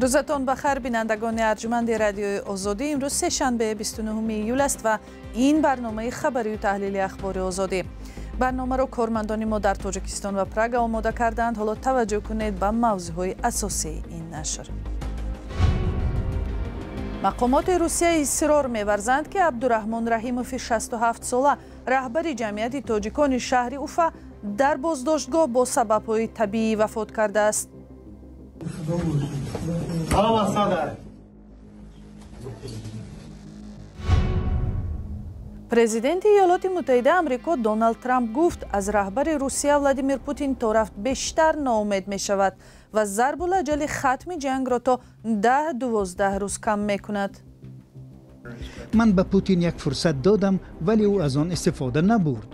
Рӯзатон ба хайр, бинандагони арҷманди Радиои Озодӣ. Имрӯз сешанбе, 29 июл аст ва ин барномаи хабарию таҳлили Ахбори Озодӣ. Барномаро кормандони мо дар Тоҷикистон ва Прага омода кардаанд. Ҳоло таваҷҷӯҳ кунед ба мавзӯъҳои асосии ин нашр. Мақомоти Русия исрор меварзанд, ки Абдураҳмон Раҳимови 67-сола, раҳбари ҷамъияти тоҷикони шаҳри Уфа, дар боздоштгоҳ бо сабабҳои табиӣ вафот кардааст. Президенти Иёлоти Муттаҳидаи Амрико Доналд Трамп гуфт, аз раҳбари Русия Владимир Путин то рафт бештар ноумед мешавад ва зарбулаҷали хатми ҷангро то 10-12 рӯз кам мекунад. Ман ба Путин як фурсат додам, вале ӯ аз он истифода набурд.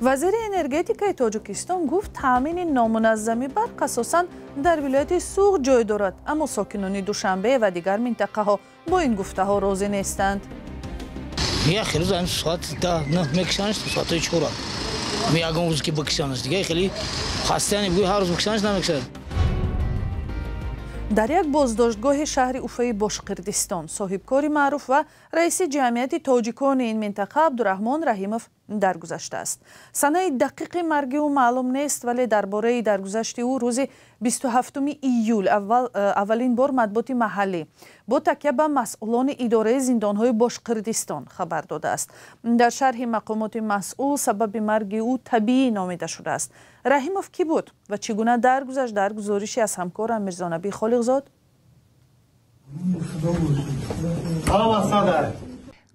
Вазири энергетикаи Тоҷикистон гуфт, таъмини номуназзами барқ асосан дар вилояти Суғд ҷой дорад, аммо сокинони Душанбе ва дигар минтақаҳо бо ин гуфтаҳо розӣ нестанд. Хеле рӯз соат 10 мекушанаш, соатҳои 4 ягон рӯз ки бикушанаш, дига хеле хастаяни буи, ҳар рӯз бикушанаш намекушад. Дар як боздоштгоҳи шаҳри Уфаи Бошқирдистон соҳибкори маъруф ва раиси ҷамъияти тоҷикони ин минтақа Абдураҳмон Раҳимов даргузаштааст. Санаи дақиқи марги ӯ маълум нест, вале дар бораи даргузашти ӯ рӯзи 27 июл аввалин бор матбуоти маҳаллӣ бо такя ба масъулони идораи зиндонҳои Бошқирдистон хабар додааст. Дар шарҳи мақомоти масъул сабаби марги ӯ табиӣ номида шудааст. Раҳимов кӣ буд ва чӣ гуна даргузашт, дар гузориши аз ҳамкорам Мирзонаби Холиқзод.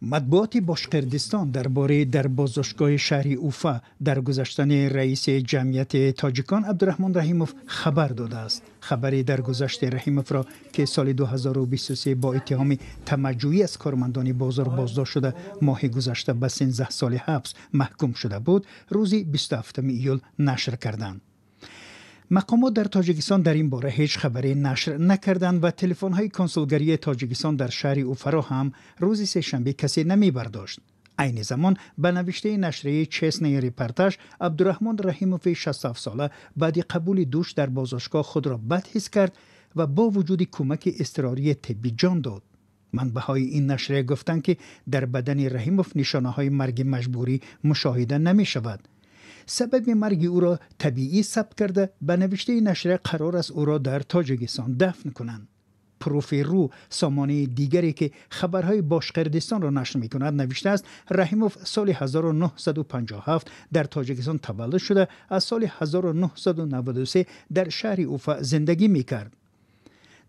Матбуоти Бошқирдистон дар бораи дар боздоштгоҳи шаҳри Уфа даргузаштани раиси ҷамъияти тоҷикон Абдураҳмон Раҳимов хабар додааст. Хабари даргузашти Раҳимовро, ки соли 2023 бо иттиҳоми тамаҷҷӯӣ аз кормандони бозор боздошт шуда, моҳи гузашта ба 13 соли ҳабс маҳкум шуда буд, рӯзи 27 июл нашр карданд. Мақомот дар Тоҷикистон дар ин бора ҳеҷ хабаре нашр накарданд ва телефонҳои консулгарии Тоҷикистон дар шаҳри Уфаро ҳам рӯзи сешанбе касе намебардошт. Айни замон, ба навиштаи нашрияи Честный репортаж, Абдураҳмон Раҳимови 67-сола баъди қабули душ дар боздоштгоҳ худро бад ҳис кард ва бо вуҷуди кӯмаки изтирории тиббӣ ҷон дод. Манбаъҳои ин нашрия гуфтанд, ки дар бадани Раҳимов нишонаҳои марги маҷбурӣ мушоҳида намешавад. Сабаби марги ӯро табиӣ сабт карда, ба навиштаи нашрия, қарор аст ӯро дар Тоҷикистон дафн кунанд. Профи.ру, сомонаи дигаре, ки хабарҳои Бошқирдистонро нашр мекунад, навиштааст, Раҳимов соли 1957 дар Тоҷикистон таваллуд шуда, аз соли 1993 дар шаҳри Уфа зиндагӣ мекард.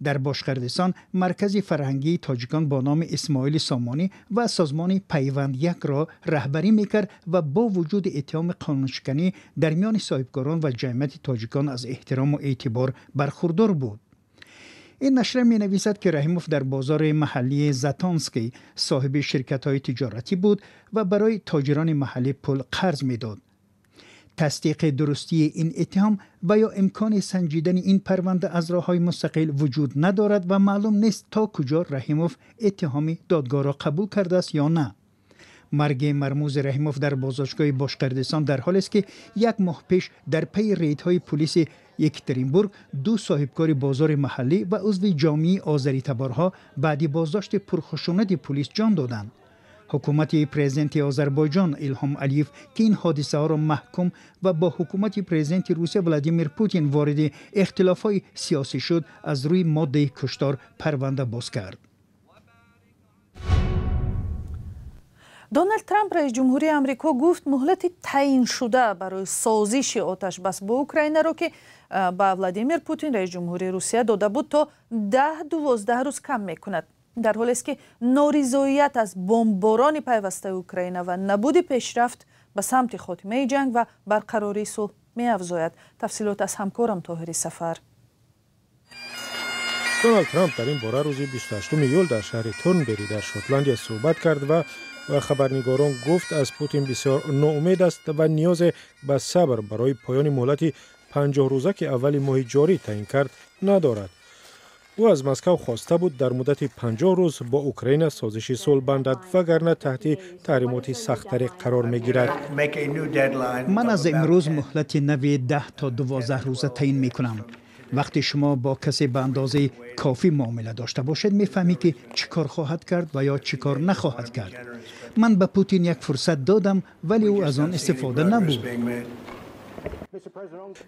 Дар Бошқирдистон маркази фарҳангии тоҷикон бо номи Исмоили Сомонӣ ва созмони Пайванд якро раҳбарӣ мекард ва бо вуҷуди иттиҳоми қонуншиканӣ дар миёни соҳибкорон ва ҷамъияти тоҷикон аз эҳтирому эътибор бархурдор буд. Ин нашрия менависад, ки Раҳимов дар бозори маҳаллии Затонский соҳиби ширкатҳои тиҷоратӣ буд ва барои тоҷирони маҳаллӣ пул қарз медод. Тасдиқи дурустии ин иттиҳом ва ё имкони санҷидани ин парванда аз роҳҳои мустақил вуҷуд надорад ва маълум нест, то куҷо Раҳимов иттиҳоми додгоҳро қабул кардааст ё на. Марги мармузи Раҳимов дар боздоштгоҳи Бошқирдистон дар ҳолест, ки як моҳ пеш дар пайи рейдҳои пулиси Екатеринбург ду соҳибкори бозори маҳаллӣ ва узви ҷомеаи озаритаборҳо баъди боздошти пурхушунати пулис ҷон доданд. Ҳукумати президенти Озарбойҷон Илҳом Алиев, ки ин ҳодисаҳоро маҳкум ва бо ҳукумати президенти Русия Владимир Путин вориди ихтилофҳои сиёсӣ шуд, аз рӯи моддаи куштор парванда боз кард. Доналд Трамп, раис ҷумҳурии Амрико, гуфт, муҳлати таъиншуда барои созиши оташбас бо Украинаро, ки ба Владимир Путин, раис ҷумҳурии Русия, дода буд, то 10-12 рӯз кам мекунад. Дар ҳолест, ки норизоият аз бомбборони пайвастаи Украина ва набуди пешрафт ба самти хотимаи ҷанг ва барқарории сулҳ меафзояд. Тафсилот аз ҳамкорам Тоҳири Сафар. Доналд Трамп дар ин бора рӯзи 28 июл дар шаҳри Торнбери дар Шотландия суҳбат кард ва ба хабарнигорон гуфт, аз Путин бисёр ноумед аст ва ниёзе ба сабр барои поёни муҳлати 50-рӯза, ки аввали моҳи ҷорӣ таъин кард, надорад. Ӯ аз Москав хоста буд, дар муддати 50 рӯз бо Украина созиши сулҳ бандад, вагарна таҳти таҳримоти сахттаре қарор мегирад. Ман аз имрӯз муҳлати нави 10 то 12 рӯза таъин мекунам. Вақте шумо бо касе ба андозаи кофӣ муомила дошта бошед, мефаҳмӣ ки чӣ кор хоҳад кард ва ё чӣ кор нахоҳад кард. Ман ба Путин як фурсат додам, вале ӯ аз он истифода набурд.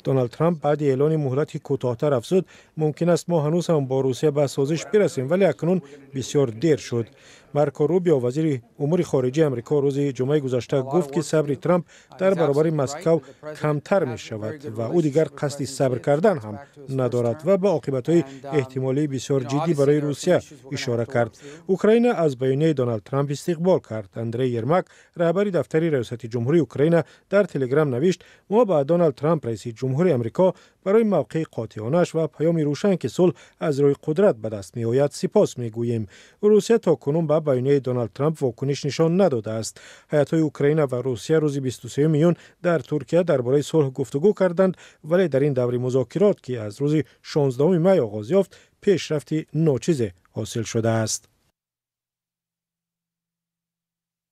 Доналд Трамп баъди эълони муҳлати кӯтоҳтар афзуд: мумкин аст мо ҳанӯз ҳам бо Русия ба созиш бирасем, вале акнун бисёр дер шуд. Марко Рубио, вазири умури хориҷии Амрико, рӯзи ҷумъаи гузашта гуфт, ки сабри Трамп дар баробари Москав камтар мешавад ва ӯ дигар қасди сабр кардан ҳам надорад ва ба оқибатҳои эҳтимолии бисёр ҷиддӣ барои Русия ишора кард. Украина аз баёнияи Доналд Трамп истиқбол кард. Андрей Ермак, раҳбари дафтари раёсати ҷумҳурии Украина, дар Телеграм навишт: мо ба Доналд Трамп, раиси ҷумҳури Амрико, барои мавқеи қотеонааш ва паёми рӯшан, ки сулҳ аз рӯи қудрат ба даст меояд, сипос мегӯем. Русия то кунун ба баёнияи Доналд Трамп вокуниш нишон надодааст. Ҳайатҳои Украина ва Русия рӯзи 23 июн дар Туркия дар бораи сулҳ гуфтугӯ карданд, вале дар ин даври музокирот, ки аз рӯзи 16 май оғоз ёфт, пешрафти ночизе ҳосил шудааст.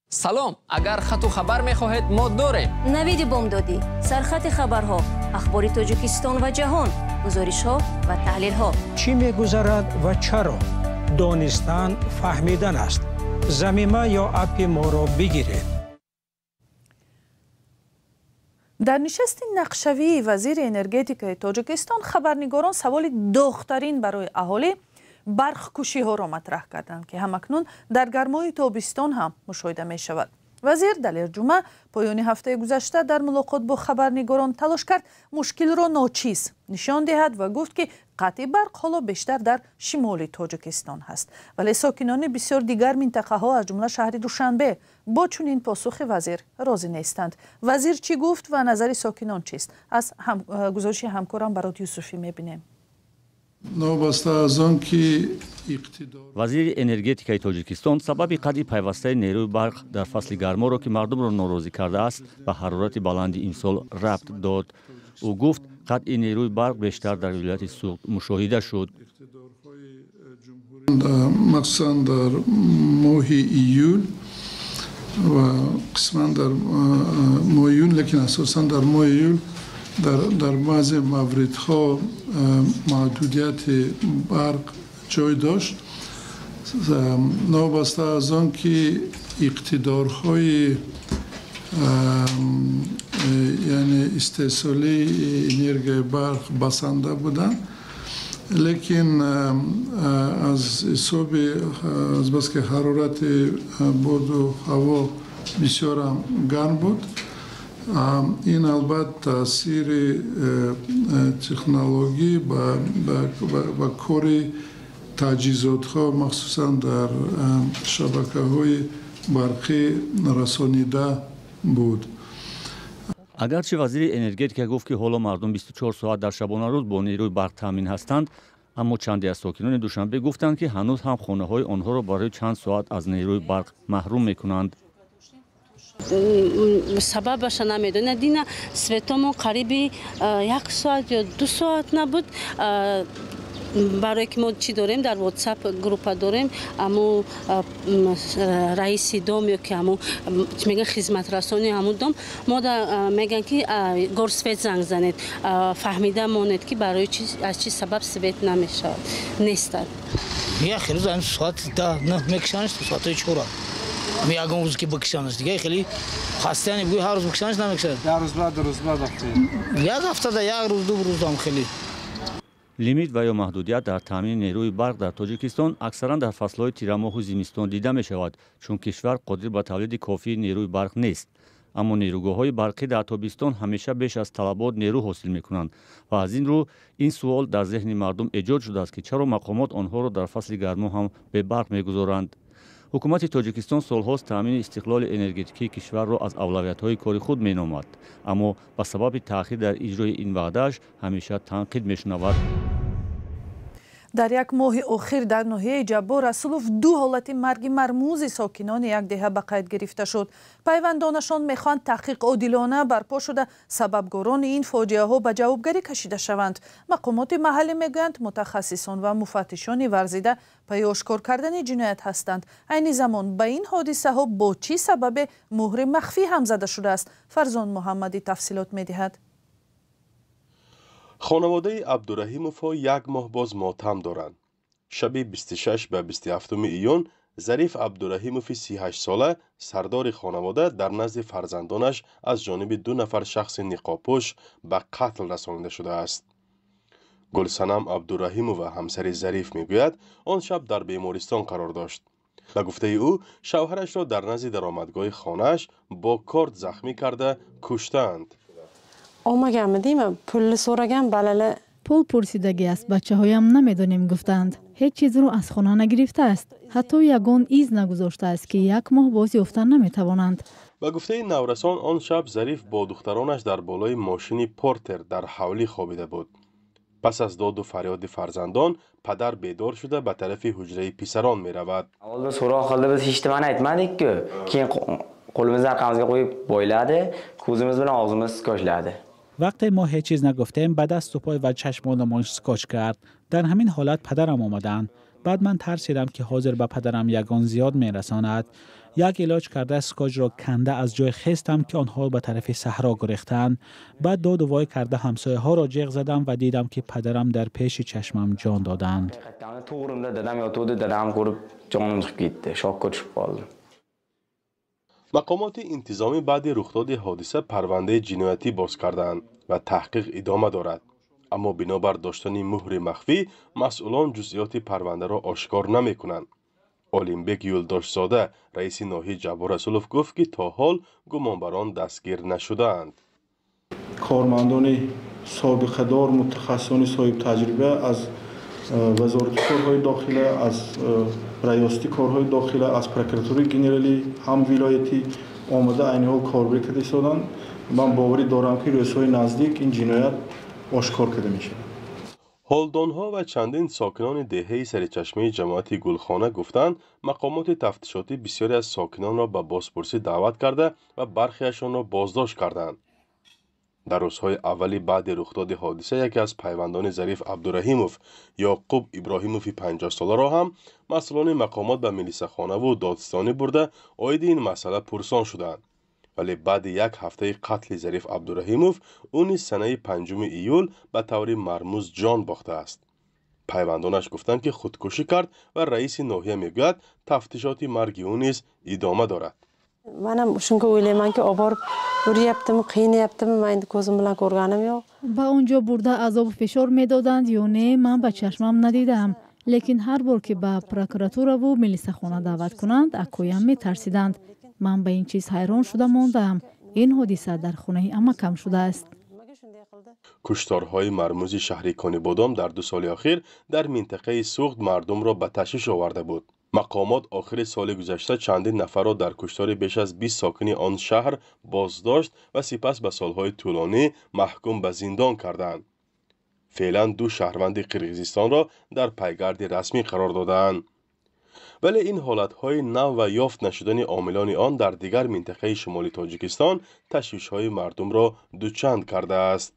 Салом, агар хату хабар мехоҳед, мо дорем. Навиди бомдодӣ, сархати хабарҳо, ахбори Тоҷикистон ва ҷаҳон, гузоришҳо ва таҳлилҳо. Чӣ мегузарад ва чаро? Донистан фаҳмидан аст. Замима ё аппи моро бигиред. Дар нишасти нақшавии вазири энергетикаи Тоҷикистон хабарнигорон саволи доғтарин барои аҳолӣ барқкушиҳоро матраҳ карданд, ки ҳамакнун дар гармои тобистон ҳам мушоҳида мешавад. Вазир Далер Ҷума поёни ҳафтаи гузашта дар мулоқот бо хабарнигорон талош кард мушкилро ночиз нишон диҳад ва гуфт, ки қатъи барқ ҳоло бештар дар шимоли Тоҷикистон ҳаст. Вале сокинони бисёр дигар минтақаҳо, аз ҷумла шаҳри Душанбе, бо чунин посухи вазир розӣ нестанд. Вазир чӣ гуфт ва назари сокинон чист? Аз гузориши ҳамкорам Барот Юсуфӣ мебинем. Новобаста аз он ки вазири энергетикаи Тоҷикистон сабаби қатъи пайвастаи нерӯи барқ дар фасли гарморо, ки мардумро норозӣ кардааст, ба ҳарорати баланди имсол рабт дод. Ӯ гуфт, қатъи нерӯи барқ бештар дар вилояти Суғд мушоҳида шуд. Махсусан дар моҳи июл ва қисман дар моҳи июн, лекин асосан дар моҳи июл дар баъзе мавридҳо маҳдудияти барқ ҷой дошт. Новобаста аз он ки иқтидорҳои яъне истеҳсолии энергияи барқ басанда буданд, лекин аз ҳисоби азбаски ҳарорати боду ҳаво бисёрам гарм буд, ин албатта таъсири технологӣ ба кори таҷҳизотҳо, махсусан дар шабакаҳои барқӣ расонида буд. Агарчи вазири энергетика гуфт, ки ҳоло мардум 24 соат дар шабонарӯз бо нерӯи барқ таъмин ҳастанд, аммо чанде аз сокинони Душанбе гуфтанд, ки ҳанӯз ҳам хонаҳои онҳоро барои чанд соат аз нерӯи барқ маҳрум мекунанд. Сабабаша намедонад. Дина светомон қариби як соат ё 2 соат набуд. Барое ки мо чӣ дорем, дар WhatsApp группа дорем, аммо раиси дом ё ки ҳамо чӣ мегӯян, хизматрасони ҳамун дом мо мегӯян, ки горсвет занг занед, фаҳмида монед, ки барои чи, аз чӣ сабаб свет намешавад, нестад. Як рӯз ҳамин соати 10 мекушанаш, соатҳои 4 ягон рӯз ки бикушанаш, дига хеле хастаяни буи ҳар рӯз бикушанаш намекушад. Як рӯз баъд, ду рӯз баъд, як ҳафтада як рӯз, ду рӯз ҳам хеле. Лимит ва ё маҳдудият дар таъмини нерӯи барқ дар Тоҷикистон аксаран дар фаслҳои тирамоҳу зимистон дида мешавад, чун кишвар қодир ба тавлиди кофии нерӯи барқ нест. Аммо нерӯгоҳҳои барқӣ дар тобистон ҳамеша беш аз талабот нерӯ ҳосил мекунанд ва аз ин рӯ ин суол дар зеҳни мардум эҷод шудааст, ки чаро мақомот онҳоро дар фасли гармо ҳам бебарқ мегузоранд. Ҳукумати Тоҷикистон солҳост таъмини истиқлоли энергетикии кишварро аз авлавиятҳои кори худ меномад, аммо ба сабаби таъхир дар иҷрои ин ваъдааш ҳамеша танқид мешунавад. Дар як моҳи охир дар ноҳияи Ҷаббор Расулов ду ҳолати марги мармузи сокинони як деҳа ба қайд гирифта шуд. Пайвандонашон мехоҳанд таҳқиқ одилона барпо шуда, сабабгорони ин фоҷиаҳо ба ҷавобгарӣ кашида шаванд. Мақомоти маҳаллӣ мегӯянд, мутахассисон ва муфаттишони варзида пайи ошкор кардани ҷиноят ҳастанд. Айни замон ба ин ҳодисаҳо бо чӣ сабабе муҳри махфӣ ҳам зада шудааст? Фарзон Муҳаммадӣ тафсилот медиҳад. Хонаводаи Абдураҳимовҳо як моҳ боз мотам доранд. Шаби 26 ба 27 июн Зариф Абдураҳимови 38-сола, сардори хонавода, дар назди фарзандонаш аз ҷониби ду нафар шахси ниқобпӯш ба қатл расонида шудааст. Гулсанам Абдураҳимова, ҳамсари Зариф, мегӯяд, он шаб дар бемористон қарор дошт. Ба гуфтаи ӯ, шавҳарашро дар назди даромадгоҳи хонааш бо корд захмӣ карда куштаанд. Olmaganmi deyman, pulni so'ragan balalar. Пул пурсидагӣ аст, бачаҳоям намедонем гуфтанд. Ҳеҷ чизро аз хона нагирифтааст, ҳатто ягон из нагузоштааст, ки як моҳ боз ёфта наметавонанд. Ба гуфтаи наврасон, он шаб Зариф бо духтаронаш дар болои мошини Портер дар ҳавлӣ хобида буд. Пас аз доду фарёди фарзандон падар бедор шуда ба тарафи ҳуҷраи писарон меравад. Oldin so'roq qildi, biz hech nimani aytmadik-ku. Keyin qo'limizni arqamizga qo'yib boyladi, ko'zimiz bilan og'zimiz skochladi. Вақте мо ҳеҷ чиз нагуфтем, ба дасту пой ва чашмонамон скоч кард. Дар ҳамин ҳолат падарам омаданд. Баъд ман тарсидам, ки ҳозир ба падарам ягон зиёд мерасонад. Як илоҷ карда скочро канда аз ҷой хестам, ки онҳо ба тарафи саҳро гурехтанд. Баъд доду вой карда ҳамсояҳоро ҷеғ задам ва дидам, ки падарам дар пеши чашмам ҷон доданд. To'g'rimda dadam yotuvdi, dadam ko'rib jonim chiqib ketdi, shokka tushib qoldim. Мақомоти интизомӣ баъди рухдоди ҳодиса парвандаи ҷиноятӣ боз карданд ва таҳқиқ идома дорад. Аммо бинобар доштани муҳри махфӣ масъулон ҷузъиёти парвандаро ошкор намекунанд. Олимбек Юлдошзода, раиси ноҳияи Ҷаббор Расулов, гуфт, ки то ҳол гумонбарон дастгир нашудаанд. Кормандони собиқадор, мутахассисони соҳибтаҷриба аз вазорати корҳои дохила, аз раёсати корҳои дохила, аз прокуратураи генералӣ ҳам вилоятӣ омада айни ҳол корбарӣ карда истоданд. Ман боварӣ дорам, ки рӯзҳои наздик ин ҷиноят ошкор карда мешавад. Ҳолдонҳо ва чандин сокинони деҳаи саричашмаи ҷамоати Гулхона гуфтанд, мақомоти тафтишотӣ бисёре аз сокинонро ба бозпурсӣ даъват карда ва бархеашонро боздошт карданд. Дар рӯзҳои аввали баъди рухдоди ҳодиса яке аз пайвандони Зариф Абдураҳимов, Ёқуб Иброҳимови 50-соларо ҳам масъулони мақомот ба милисахонаву додситонӣ бурда оиди ин масъала пурсон шуданд. Вале баъди як ҳафтаи қатли Зариф Абдураҳимов ӯ низ санаи 5 июл ба таври мармуз ҷон бохтааст. Пайвандонаш гуфтанд, ки худкушӣ кард ва раиси ноҳия мегӯяд, тафтишоти марги ӯ низ идома дорад. Manam shunga o'ylaymanki, olib borib uryaptimi, qiynayaptimi, man endi ko'zim bilan ko'rganim yo'q. Ба он ҷо бурда азобу фишор медоданд ё не, ман ба чашмам надидаам. Лекин ҳар бор ки ба прокуратураву милисахона даъват кунанд, акоям метарсиданд. Ман ба ин чиз ҳайрон шуда мондаам. Ин ҳодиса дар хонаи амакам шудааст. Кушторҳои мармузи шаҳри Конибодом дар 2 соли охир дар минтақаи Суғд мардумро ба ташвиш оварда буд. Мақомот охири соли гузашта чандин нафарро дар куштори беш аз 20 сокини он шаҳр боздошт ва сипас ба солҳои тӯлонӣ маҳкум ба зиндон карданд. Феълан 2 шаҳрванди Қирғизистонро дар пайгарди расмӣ қарор додаанд. Вале ин ҳолатҳои нав ва ёфт нашудани омилони он дар дигар минтақаи шимоли Тоҷикистон ташвишҳои мардумро дучанд кардааст.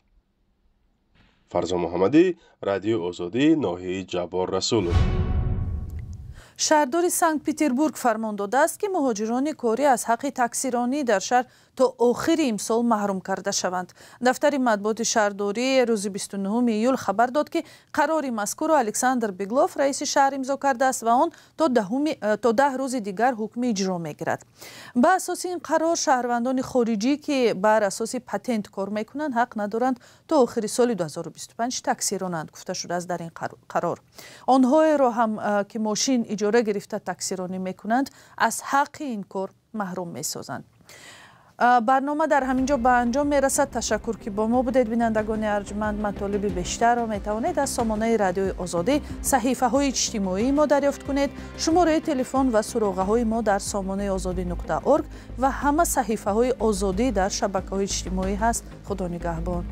Фарзон Муҳаммадӣ, Радиои Озодӣ, ноҳияи Ҷаббор Расулов. Шаҳрдори Санкт-Петербург фармон додааст, ки муҳоҷирони корӣ аз ҳаққи таксиронӣ дар шаҳр то охири имсол маҳрум карда шаванд. Дафтари матбуоти шаҳрдорӣ рӯзи 29 июл хабар дод, ки қарори мазкурро Александр Беглов, раиси шаҳр, имзо кардааст ва он то 10 рӯзи дигар ҳукми иҷро мегирад. Ба асоси ин қарор шаҳрвандони хориҷӣ, ки бар асоси патент кор мекунанд, ҳақ надоранд то охири соли 2025 такси ронанд, гуфта шудааст дар ин қарор. Онҳоеро ҳам, ки мошин иҷора гирифта таксиронӣ мекунанд, аз ҳаққи ин кор маҳрум месозанд. Барнома дар ҳамин ҷо ба анҷом мерасад. Ташаккур, ки бо мо будед, бинандагони арҷманд. Матолиби бештарро метавонед аз сомонаи Радиои Озодӣ, саҳифаҳои иҷтимоии мо дарёфт кунед. Шумораи телефон ва суроғаҳои мо дар сомонаи озодӣ.org ва ҳама саҳифаҳои Озодӣ дар шабакаҳои иҷтимоӣ ҳаст. Худо нигаҳбон.